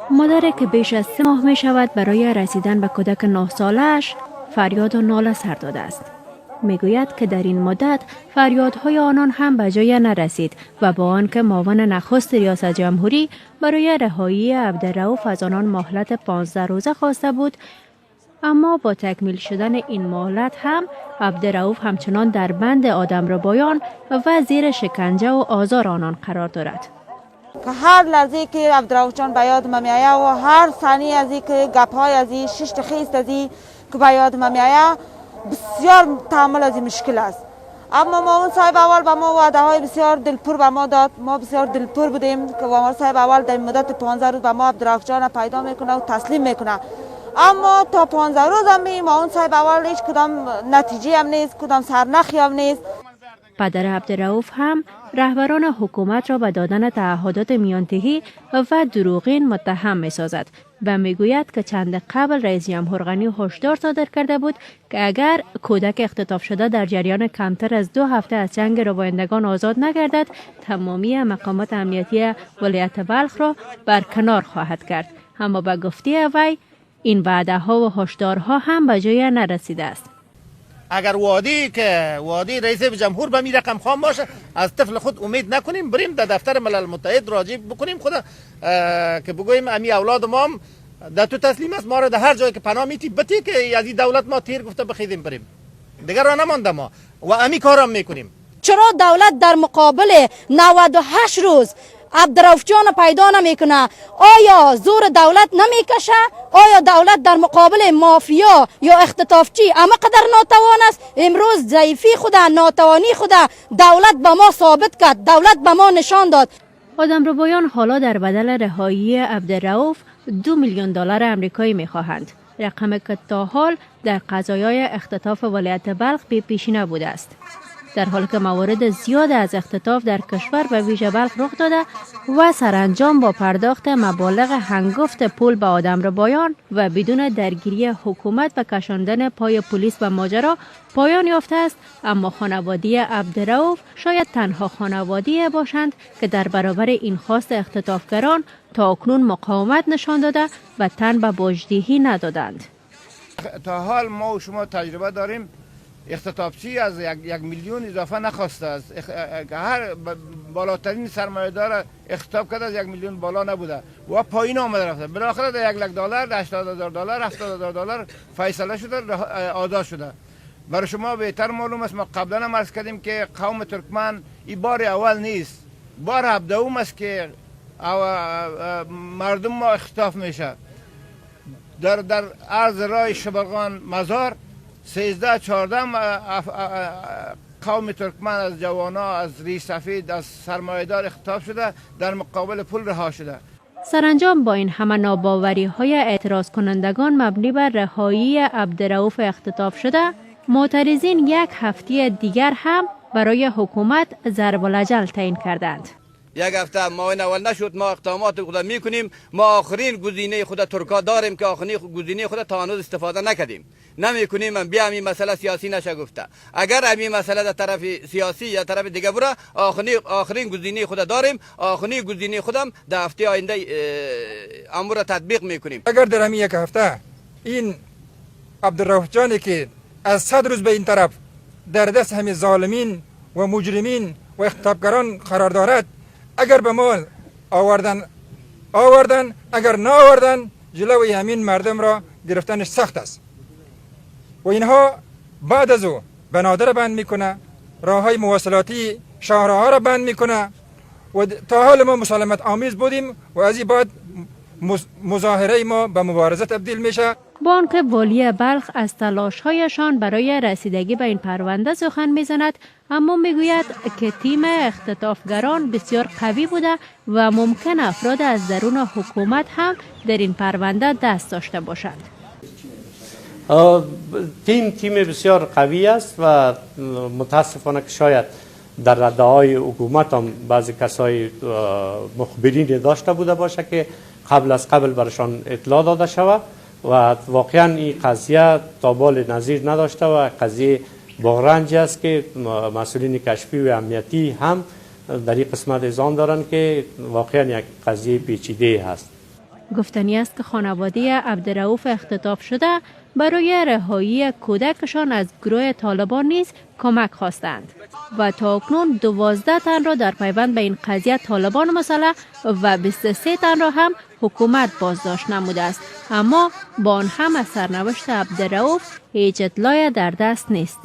مادری که بیش از 3 ماه می شود برای رسیدن به کودک 9 سالش فریاد و ناله سر داده است، میگوید که در این مدت فریادهای آنان هم به جای نرسید و با آنکه معاون نخست ریاست جمهوری برای رهایی عبدالرؤوف از آنان مهلت 15 روزه خواسته بود، اما با تکمیل شدن این مهلت هم عبدالرؤوف همچنان در بند آدم ربایان و زیر شکنجه و آزار آنان قرار دارد. که هر لحظه که عبدالرؤوف جان به یاد ما میآید و هر ثانیه از که گپ های ازی ششت خیست ازی که به یاد ما میآید، بسیار تحمل از این مشکل است. اما معاون صاحب اول به ما وعده های بسیار دلپر به ما داد. ما بسیار دلپر بودیم که معاون صاحب اول در مدت 15 روز به ما عبدالرؤوف جان پیدا میکنه و تسلیم میکنه. اما تا 15 روز هم معاون صاحب اول هیچ کدام نتیجه هم نیست، کدام سرنخی هم نیست. پدر عبدالرؤوف هم رهبران حکومت را به دادن تعهدات میانتهی و دروغین متهم می سازد و میگوید که چند قبل رئیس جمهور غنی هشدار صادر کرده بود که اگر کودک اختطاف شده در جریان کمتر از 2 هفته از چنگ ربایندگان آزاد نگردد، تمامی مقامات امنیتی ولایت بلخ را برکنار خواهد کرد. اما به گفته وی این وعده ها و هشدارها هم به جای نرسیده است. اگر وعده که وعده رئیس جمهور به می رقم خام باشه، از طفل خود امید نکنیم. بریم در دفتر ملل متحد راجع بکنیم خود که بگوییم امی اولاد ما در تو تسلیم است، ما را در هر جایی که پناه میتی بتی که از این دولت ما تیر گفته بخیزیم بریم. دیگر راه نمانده ما و امی کارم میکنیم. چرا دولت در مقابل 98 روز عبدالرؤوف جان پیدا نمیکنه؟ آیا زور دولت نمیکشه؟ آیا دولت در مقابل مافیا یا اختطافچی اما قدر ناتوان است؟ امروز ضعیفی خود، ناتوانی خود دولت به ما ثابت کرد، دولت به ما نشان داد. آدم ربایان حالا در بدل رهایی عبدالرؤوف 2 میلیون دلار امریکایی میخواهند، رقم که تا حال در قضایای اختطاف ولایت بلخ بی پیشینه بوده است. در حالی که موارد زیاد از اختطاف در کشور، به ویژه بلخ، رخ داده و سرانجام با پرداخت مبالغ هنگفت پول به آدم ربایان و بدون درگیری حکومت و کشاندن پای پلیس به ماجرا پایان یافته است، اما خانواده عبدالرؤوف شاید تنها خانواده باشند که در برابر این خواست اختطافگران تا اکنون مقاومت نشان داده و تن به باجدهی ندادند. تا حال ما و شما تجربه داریم، اختطافچی از 1 میلیون اضافه نخواسته است. هر بالاترین سرمایه دار اختطاف کرده از 1 میلیون بالا نبوده و پایین آمده رفته. بالاخره در 1 لک دلار، 80 هزار دلار، 70 هزار دلار فیصله شده، آزاد شده. برای شما بهتر معلوم است، ما قبلا هم عرض کردیم که قوم ترکمن این بار اول نیست، بار هفدهم است که مردم ما اختطاف میشه. در عرض راه شبرغان مزار 13 14 قوم ترکمن از جوانا، از ریش سفید، از سرمایه‌دار اختطاف شده، در مقابل پول رها شده. سرانجام با این همه ناباوری های اعتراض کنندگان مبنی بر رهایی عبدالرؤوف اختطاف شده، معترضین یک هفته دیگر هم برای حکومت ضرب الاجل تعیین کردند. یک هفته ما اول نشد، ما اقدامات خود میکنیم. ما آخرین گزینه خود ترکا داریم که آخرین گزینه خود تا هنوز استفاده نکردیم، نمیکنیم. من بیا همین مسئله سیاسی نشه گفته. اگر همین مسئله در طرف سیاسی یا طرف دیگه بره، آخرین گزینه خود داریم. آخرین گزینه خودم در هفته آینده امور تطبیق میکنیم. اگر در همین یک هفته این عبدالرؤوف جانی که از 100 روز به این طرف در دست همین ظالمین و مجرمین و اختطافگران قرار دارد، اگر به ما آوردن آوردن، اگر نآوردن، جلوی همین مردم را گرفتنش سخت است و اینها بعد از او بنادر بند میکنه، راه های مواصلاتی شهرها را بند میکنه و تا حال ما مسالمت آمیز بودیم و از این بعد مظاهره ما به مبارزه تبدیل میشه. با آنکه والی بلخ از تلاشهایشان برای رسیدگی به این پرونده سخن میزند، اما میگوید که تیم اختطافگران بسیار قوی بوده و ممکن افراد از درون حکومت هم در این پرونده دست داشته باشند. تیم تیم بسیار قوی است و متاسفانه که شاید در رده های حکومت هم بعضی کسای مخبرین داشته بوده باشه که قبل از قبل برشان اطلاع داده شود و واقعا این قضیه تا به حال نظیر نداشته و قضیه بغرنج است که مسئولین کشفی و امنیتی هم در این قسمت اذعان دارند که واقعا یک قضیه پیچیده هست. گفتنی است که خانواده عبدالرؤوف اختطاف شده برای رهایی کودکشان از گروه طالبان نیز کمک خواستند و تا اکنون 12 تن را در پیوند به این قضیه طالبان مسلح و 23 تن را هم حکومت بازداشت نموده است، اما با آن هم از سرنوشت عبدالرؤوف هیچ اطلاع در دست نیست.